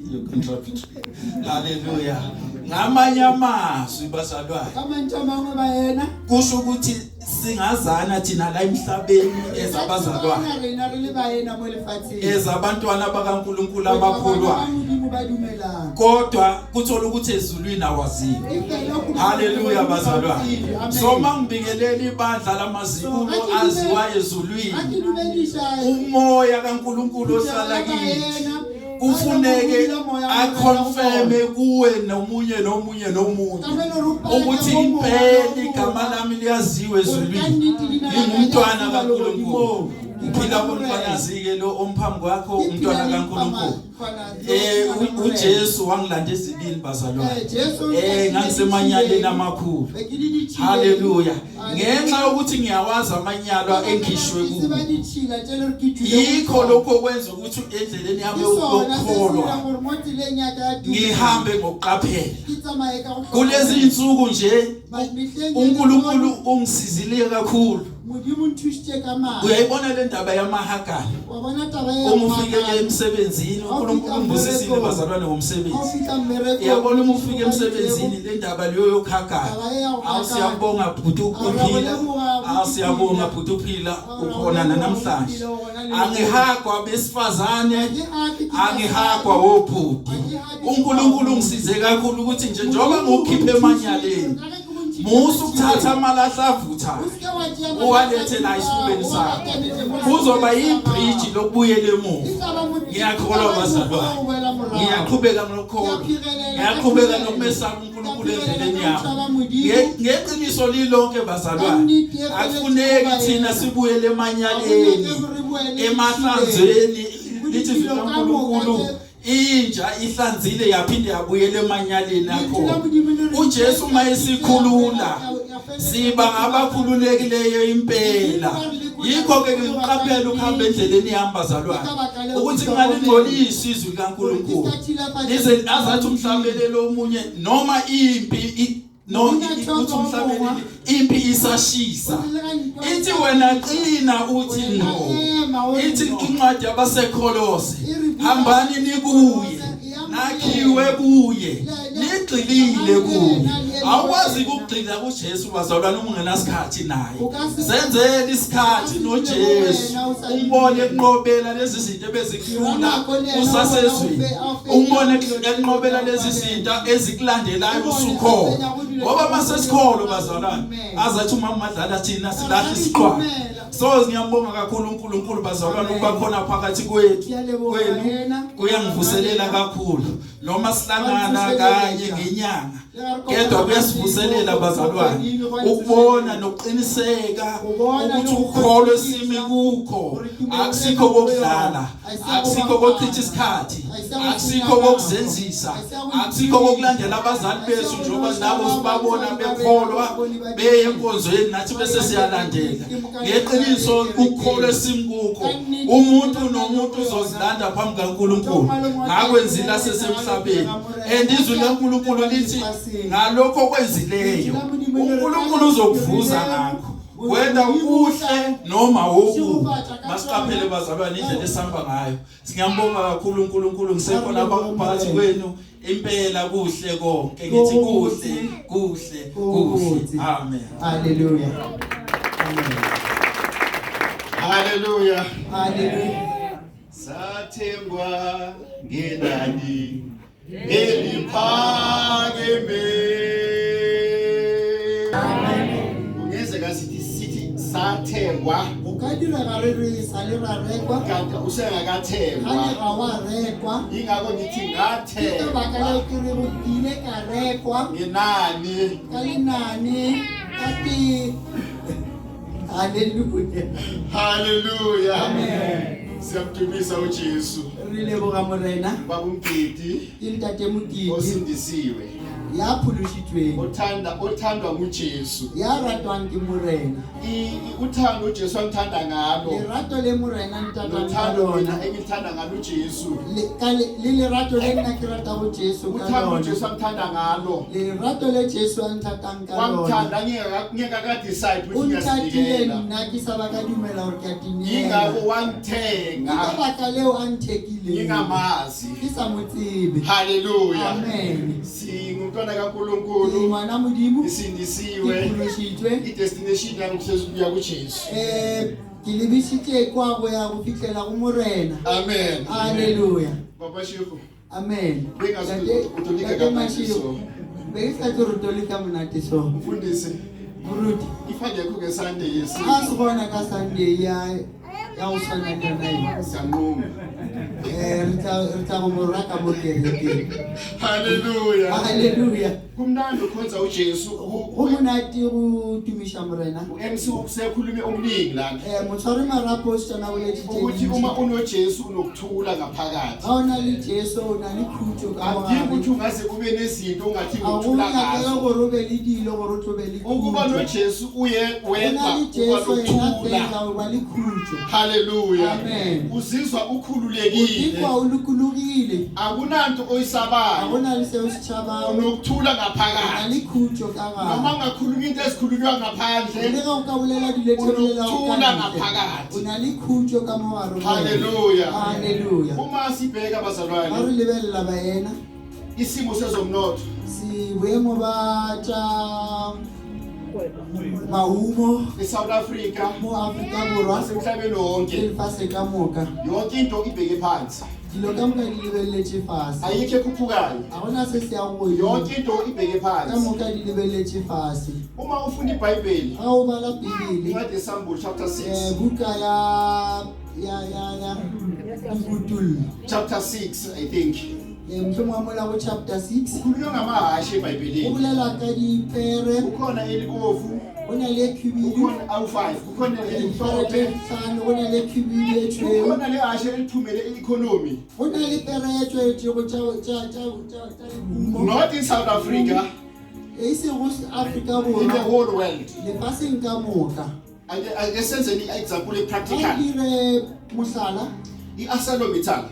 You contribute. Hallelujah. Ngamanye amazwi bazalwane. Ka mantswe a mangwe baena. Kusho ukuthi singazana thina la emhlabeni ezabazalwane. Rena rena re le baena mo lefatsheng. Ezabantwana bakaNkuluNkulu Bana ba abakholwayo. Modimo ba dumelang. Kodwa kuthola ukuthi ezulwini awaziwa. Efela go Haleluya bazalwane. Amen. So mangibingelela ibandla lamazibulo aziwa ezulwini. Ga ke dumedisa Umoya kaNkuluNkulu ohlala kithi kufuneke aconfirme kuwe nomunye nomunye nomunye ukuthi impela igama lami liyaziwa ezulwini. Ngingumntwana kaNkuluNkulu. Ngiphila komfanazi-ke lo omphambi kwakho umntwana kaNkuluNkulu. UJesu wangilanda ezibini bazalwane. Ngangisemanyaleni amakhulu. Haleluya. Ngenxa yokuthi ngiyawazi amanyalo engikhishwe kuwo. Yikho lokho okwenza ukuthi endleleni yami yokukholwa ngihambe ngokuqaphela. Kulezi insuku nje uNkulunkulu ungisizile kakhulu. Modimo nthusitse ka matla. Uyayibona le ndaba yamahagana. Wa bona taba ya Uma ufike emsebenzini uNkulunkulu ungibusisile bazalwane ngomsebenzi. Uyabona uma ufika emsebenzini le ndaba leyo yokuhagana. Awusiyabonga bhuti uphila. Awusiyabonga bhuti uphila ukhona namhlanje. Angihagwa besifazane, angihagwa wobhuti. uNkulunkulu ungisize kakhulu ukuthi nje njengoba ngiwukhiphe emanyaleni musa ukuthatha amalahle avuthayo uwalethe la esifubeni sakho, kuzoba yibridge lokubuyela emuva. Ngiyakholwa bazalwane, ngiyaqhubeka nokukholwa, ngiyaqhubeka nokumesaba uNkulunkulu endleleni yami ngeqiniso lilonke bazalwane. Akufuneki thina sibuyele emanyaleni, emahlanzweni. Lithi izwi likaNkulunkulu, inja ihlanzile yaphinde yabuyela emanyaleni akho. uJesu uma esikhulula siba ngabakhululekileyo impela. Yikho ke ngiqaphela ukuhamba endleleni yami bazalwane, ukuthi ngingalingcolisi izwi likaNkulunkulu lize azathi umhlabelelo omunye noma impi no uthi umhlabeleli impi isashisa, ithi wena qina, uthi no. Ithi incwadi yabaseKholose, hambani nikuye, nakhiwe kuye, nigxilile kuye. Awukwazi ukugxila kuJesu bazalwane uma ungenasikhathi naye. Zenzele isikhathi noJesu, umbone ekunqobela lezi zinto ebezikuhlula usasezwini, umbone enqobela lezi zinto ezikulandelayo usukhona. Ngoba masesikholwa bazalwane, azathi umama Madlala thina silahla isiqhwa. So ngiyambonga kakhulu uNkulunkulu bazalwane ukuba khona phakathi kwethu kwenu, kuyangivuselela kakhulu noma sihlangana kanye ngenyanga, kodwa kuyasivuselela bazalwane ukubona nokuqiniseka ukuthi ukholo esimi kukho akusikho kokudlala, akusikho kokuchitha isikhathi, akusikho kokuzenzisa, akusikho kokulandela abazali bethu njengoba nabo sibabona bekholwa beye enkonzweni nathi bese siyalandela. Ngeqiniso ukukholwa esimi kukho, umuntu nomuntu uzozilanda phambi kaNkulunkulu ngakwenzile asesemhlabeni. And izwi likaNkulunkulu lithi ngalokho okwenzileyo uNkulunkulu uzokuvuza ngakho, whether kuhle noma okubi. Masiqaphele bazalwane indlela esihamba ngayo. Singiyambonga kakhulu uNkulunkulu ngisekhona phakathi kwenu. Impela kuhle konke, ngithi kuhle, kuhle, kuhle. Amen. Hallelujah. Amen. Hallelujah. Hallelujah. Sathengwa ngenani eliphakeme. Kungenzeka sithi sathengwa. O ka direga re re sa le ra rekwa. Kanti usengakathengwa. Gane ga wa rekwa. Ingakho ngithi Ke ka baka leo ngathengwa. ke re go kile ka rekwa. Ngenani. Ka lenane ka te. Hallelujah. Hallelujah. Amen. Siyamdumisa uJesu. Re leboga Morena. Baba uMgidi Ke ntate Mokidi osindisiwe. ya phološitšweng. Othanda othandwa nguJesu. Ya ratwang ke Morena. Uthando uJesu angithanda ngalo. Lerato le Morena ntatang ka Nothando lona. mina engilithanda ngalo uJesu. Le ka le le lerato le nna ke ratago Jesu ka Uthando lona. uJesu angithanda ngalo. Lerato le Jesu a nthatang ka lona. Wangithanda ngingaka decide O ukuthi nthatile ngiyazinikela. nna ke sa ba ka dumela gore ke a Yingakho tineela. wangithenga. Ke ka baka leo a nthekileng. lokileng Ngingamazi. Ke sa mo tsebe. Haleluya. Amen. Singumntwana Ke kaNkulunkulu. ngwana Modimo, ke Ngisindisiwe. phološitšwe. I-destination yami kusezukuya kuJesu. Ke lebisitše kwa go ya go fihlela go Morena. Amen. Halleluja. Baba Shifu. Amen. Bengazi Tate- ukuthi utolika Tate kamnandi Mashego, so. be ke sa tlo re tolika monate so. Mfundisi, Moruti, if angekho ngeSunday ga yesi se gona ka Sunday ya go tshwana le yona e. siyanquma. Re tla go mo raka mo kerekeng. Haleluya. Halleluja. Kumnandi ukhonza uJesu. Go monate go tumiša Morena. U-MC usekhulume okuningi lana. Motshware marapo o setsana boleditše Ukuthi uma unoJesu unokuthula ngaphakathi. Ga o na le Jesu o na le khutšo ka Akudingi mogare. ukuthi ungaze ube nezinto ongathi Ga go ngokuthula nyakege ngazo. gore o be le dilo gore o tlo be le Ukuba khutšo. noJesu uye O na wedwa le uba Jesu yena nokuthula. fela o ba le khutšo. Haleluya. Amen. Uzizwa O ukhululekile. ikwa o lokologile. Akunanto Ga oyisabayo. go na le seo se tšhabago. Unokuthula O na ngaphakathi. le khutšo ka Noma gare. ungakhuluma into ezikhulunywa ngaphandle. Le ge o ka bolela dilo tse bolelago ka Unokuthula ntle, ngaphakathi. o na le khutšo ka mo gare ga wena. Haleluya. Halleluja. Uma sibheka Ga re bazalwane lebelela baena isimo sezomnotho se boemo ba tša mahumo eSouth Africa mo Afrika Borwa nasemhlabeni le wonke lefase ka moka. yonke into ibheke phansi. Dilo ka moka di lebeletše fase. Ayikho ekhuphukayo. Ga gona se se yago godimo. Yonke into ibheke Ka phansi. moka di lebeletše fase. Uma ufunda iBhayibheli Ga o bala Bibele, incwadi yeSambulo chapter 6 buka ya Dikutullo. Chapter 6 I think. Mohlomongwe mola go chapter 6 Kukhulunywa ngamahhashi o eBhayibhelini. bolela ka dipere. Kukhona elibovu, Go na le khibidu. kukhona awu5, kukhona Dipere tše elimhlophe, tlhano, go na le khibidu e tšhweu. kukhona lehhashi eliphumele i-economy. Go na le pere e tšwetšego tša lehumo. Not in South Africa, E sego Afrika in the Borwa, whole world. lefaseng ka moka. Ake senze i-example Ga e-practical. dire mohlala, I-ArcelorMittal,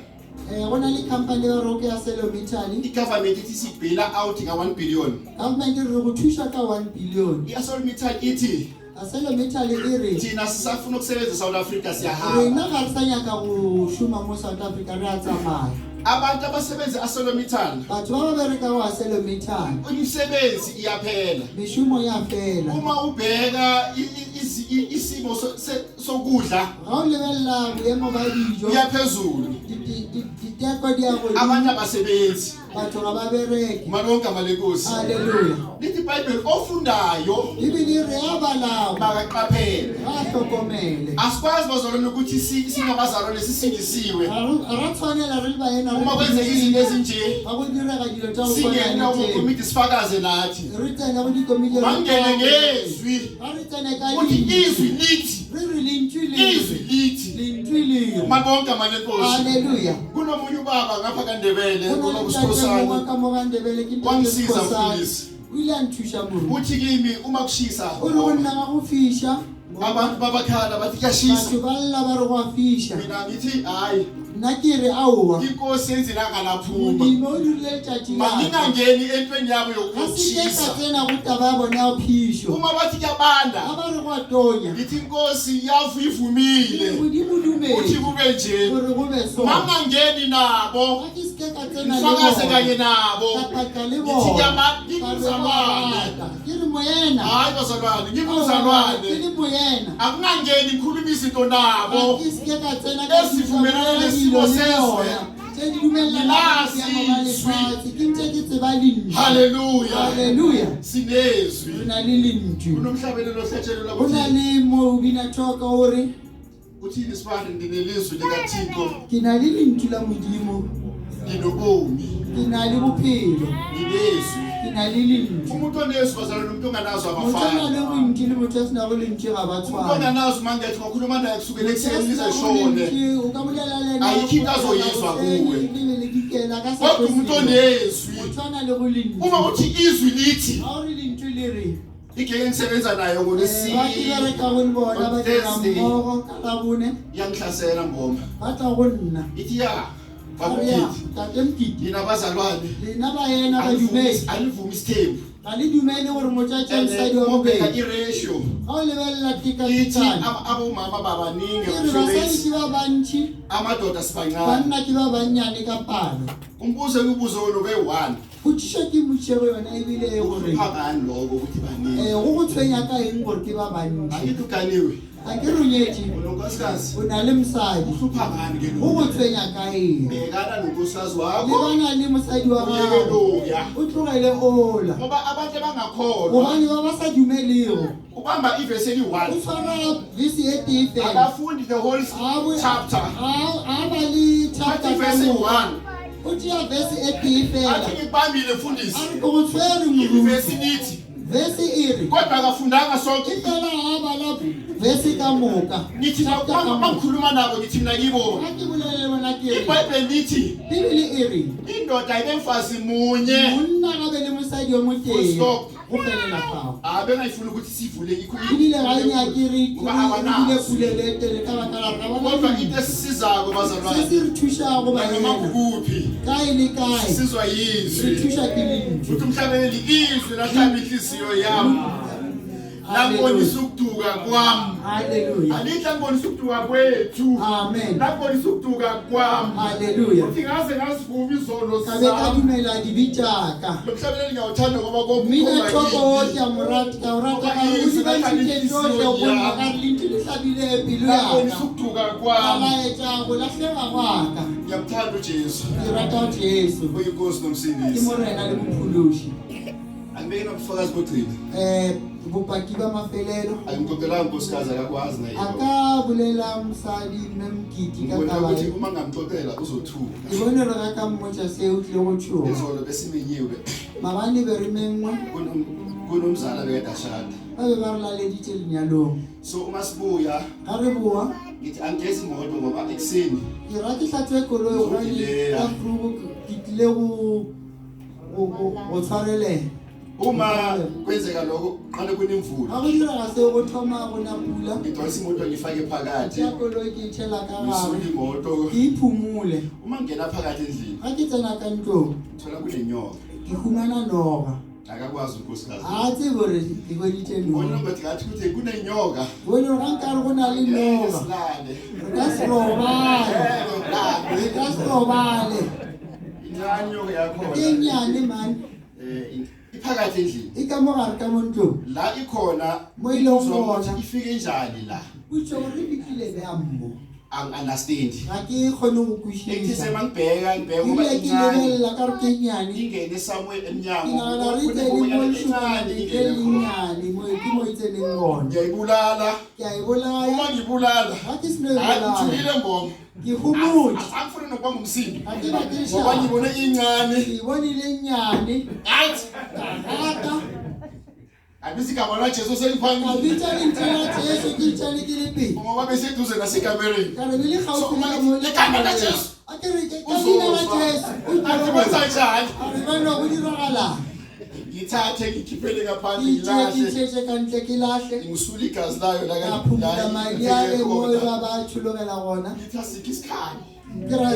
go na le company ya roko ya ArcelorMittal. I-government ithi sibhila out nga-1 billion. Government e re go thuša ka 1 billion. I-ArcelorMittal ithi ArcelorMittal e re thina sisafuna ukusebenza eSouth Africa siyahamba. rena ga re sa nyaka go šoma mo South Africa, re a tsamaya. Abantu abasebenza e-ArcelorMittal, Batho ba ba bereka go ArcelorMittal, imisebenzi iyaphela. mešomo ya fela. Uma ubheka isimo sokudla Ga o lebelela boemo ba dijo, kuyaphezulu. Diteko di ya godimo. Abantu abasebenzi. Batho ga ba bereke. Malonke amalenkosi. Halleluja. Lithi iBhayibheli ofundayo Ebile re a balago makaqaphele. ga a hlokomele. Asikwazi bazalwane ukuthi singabazalwane sisindisiwe. Ga ra tshwanela re le baena re Uma kwenzeka izinto ezinje ga go direga dilo tša go singene tshwana le tšeo. kukomiti sifakaze nathi. Re tsene go dikomiti re Mangene ngezwi. Ga re tsene ka Uthi lentšu. izwi lithi. Re re lentšu le Izwi lithi. lentšu le. Malonke amalenkosi. Halleluja. Kunomunye ubaba ngapha kaNdebele Go na ubaba le ntate uSikhosana. mongwe ka mo ga Ndebele, ke ntate Wangisiza Sikhosana. mfundisi. O ile a nthuša moruti. Uthi kimi uma kushisa O re go nna ga go fiša, abantu babakhala bathi kuyashisa. batho ba lla ba re go a fiša. Mina ngithi hayi Nna ke re aowa, inkosi yenzile angalaphuma. Modimo o dirile letšatši la ka. Mangingangeni entweni yabo Ga se ke ka yokushisa. tsena go taba ya bona ya phišo. Uma bathi kuyabanda Ga ba re go a tonya, ngithi inkosi ivumile. Modimo Uthi dumele kube nje. gore go be so. Mangingangeni nabo. Ga ke se ke ka tsena le Ngifakaze bona. kanye nabo. Ka paka le Ngithi bona. ngiyama- Ka re ba rata. Ke re moena. Hayi bazalwane, Ke ngingumzalwane. le moena. Akungangeni ngikhuluma izinto Ga nabo. ke se ke ka tsena ka Esivumelana dilo nesimo le sezwe. bona. Tse di dumellanang le boemo ba Ngilazizwi. lefatshe. Ke ntse ke tseba lentšu. Haleluya. Hallelujah. Re Sinezwi. na le lentšu. Kunomhlabelelo ohlatshelelwa Go na kuthi le mobina thoka o re uthini sibani ndinelizwi likaThixo ke na le lentšu la Modimo, ndinobomi ke na le bophelo, ndinezwi. ke na le lentšu. Umuntu onezwi bazalwane nomuntu onganazwi Motho a na abafani. le lentšu le motho a senago lentšu ga ba Umuntu tshwane. onganazwi mangethi wakhuluma naye kusukela Motho a ekuseni lize senago lishone. lentšu, o ka bolela le ena Ayikho into azoyizwa kuwe. le be le dikela ka sa Kodwa tlo umuntu selo. onezwi Motho a na le go lentšu. uma uthi izwi lithi Ga o re lentšu le re igeke engisebenza nayo ba ke berekago le bona on ba dira Thursday mmogo ka Labone iyangihlasela ngoma ba tla go nna ithi ya Babukhithi. Tate Mokiti, Nina bazalwane, lena baena badumedi, anivumi isithembu. Ga le dumele gore motho a tšee mosadi wa Mobheka bobedi. i-ratio Ga o lebelela ithi tekatekano, abomama babaningi e re basadi umsebenzi ke ba bantši, amadoda sibancane. Banna ke ba bannyane ka palo. Umbuzo engiwubuze wona ube one. Potšišo ke mmotšego yona ebile e gore Uhlupha ngani lokho ukuthi baningi? um go go tshwenya ka eng gore ke ba bantši? Angithi uganiwe. A ke ronyetše? Unonkosikazi. O na le mosadi. Uhlupha ngani ke Go go lo? tshwenya ka eng? Bhekana nonkosikazi wakho. Lebana le mosadi wa Uyeke gago, loya. o tlogele ola. Ngoba abantu abangakholwa Gobane ba ba sa dumelego, ubamba ivesi o eli-one. tshwara vesi e tee fela. Akafundi the whole chapter. A ba le Athi chapter ka ivesi moka. one. O tšea vesi e tee fela. Athi ngikubambile mfundisi. A re ke go tshwere moruti. Ivesi lithi Vesi e re kodwa akafundanga sonke. ke fela a bala vesi ka moka. Ngithi Chapter ka moka. mangikhuluma nabo ngithi mina kibo. Ga ke bolele le bona ke re IBhayibheli lithi Bibele e re indoda ibe mfazi munye. monna ga be le mosadi wa Full motee, stop. go felela fao. Abengayifuni ukuthi sivule Ebile ga e nyake re Ngoba re bile abanazo. puleletele ka baka la gore ga ba Kodwa na into dilo. esisizako Se bazalwane se re thušago nanoma baena, kukuphi kae le kae, sisizwa re yizwi. thuša ke lentšu. Futhi umhlabeleli izwi lahlaba inhliziyo yami. Langibonisa ukuduka kwami. Halleluja. Alithi langibonisa ukuduka kwethu. Amen. Langibonisa ukuduka kwami. Halleluja. Uthi ngaze ngazivuma izono Ka be ka zami. dumela dibe tšaka. Lo mhlabeleli ngiyawuthanda ngoba Mmina thoko komkhomba ke a mo rata, ka o rata ka re o dibantšhitše tšohle go nna, ka re lentšu le hlabile pelo ya Langibonisa ka. ukuduka Ka kwami. laetša go lahlega gwa ka. Ngiyamthanda uJesu. Ke rata Jesu. Uyinkosi Ke nomsindisi. morena le mophološi. Angibeke nobufakazi bogcina. Bopaki ba mafelelo. Angimxoxelanga unkosikazi akakwazi naye. A ka bolela mosadi mme Mokiti ka Ngibona taba ukuthi e. uma ngamxoxela uzothuka. Ke bone gore ga ka mmotša seo o tlile go tšhoga. Izolo besimenyiwe Maabane be re mengwe, kunomzala bekade ashada. Ba be ba re laleditše lenyalong. So uma sibuya Ga re boa, ngithi angigezi imoto ngoba ekuseni ke ra ke hlatswe koloi gobane Ngizodelaya. ka vroeg ke tlile go tshwarelega. Uma kwenzeka lokho qale kunemvula. Ga go direga seo go thoma go na pula. Ngidonsa imoto ngifake phakathi. Tšea koloi ke e tšhela ka Ngisula gare. imoto. Ke iphumule. Uma ngingena phakathi endlini Ga ke tsena ka ntlong, thola kunenyoka. Ke humana noga. Akakwazi unkosikazi. A tsebe gore ke hweditše Ngibona noga. ukuthi ngathi ukuthi kunenyoka. Bone gore ga nkare go na le Ngeke noga, silale. re ka se robale. Ngeke Re ka se robale. Incane inyoka yakhona. Ke nnyane man. Iphakathi endlini. E ka mo gare ka mo ntlong. La ikhona Mo e leng uzwa ukuthi gona. ifike njani la. Potso gore e fihlile bjang mo. Angi-understand. Ga ke kgone go Ekuthe kwešiša. semangibheka ngibheka ngoba Ebile ke incane. lebelela ka gore ke nnyane. Ingene somewhere Ke emnyango. nagana re tsene mo Kunengonyana lešobana encane le ingene khona. lennyane mo ke mo e tseneng gona. Ngiyayibulala. Ke a e bolaya. Uma ngibulala. Ga ke seno e Hayi bolaya. ngithulile ngoma. Ke homotše. Angifuni nokuba ngumsindo. Ga ke batle Ngoba lešata. ngibone incane. Ke e bonile nnyane. Athi Ka rata. abiza igama laJesu Ka seliphambili. bitša lentswe la Jesu ke itšale ke le pele. Ngoba beseduze nasekamereni. Ka re be le So, kgauswi uma le ka mo ngithi, igama laJesu. A ke re ke ka leina la Jesu. O Athi tlo kwenza njani? A re banna go diragalang? Ngithathe ngikhiphele Ke ngaphandle itše ke ngilahle. itšhetše ka ntle ke lahle. Ngisula igazi layo la Ka phumula madi a le mo ba ba tšhologela gona. Ngithi asikho isikhali. Ke ra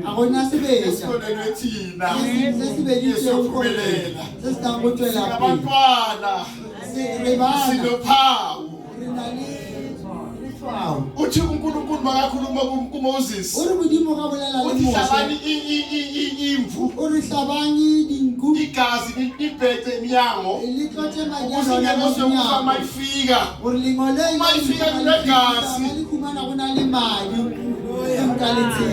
a gona sebetša. Esikolelwe thina. Se se beditšego gore Esiyophumelela. se se tlang go tšwela pele. Singabantwana. Re bana. Sinophawu. Re na le letshwao. Uthi uNkulunkulu makakhuluma kuMoses. O re Modimo ga bolela le Uthi Moshe. hlabani imvu. O re hlabanye dinku. Igazi libhece emnyango. Le tlotše madi a Ukuze lona mo ingelosi yokufa monyako. mayifika. Gore lengolo Uma ifika kunegazi. le humana go na le madi. Ke nka le tsela.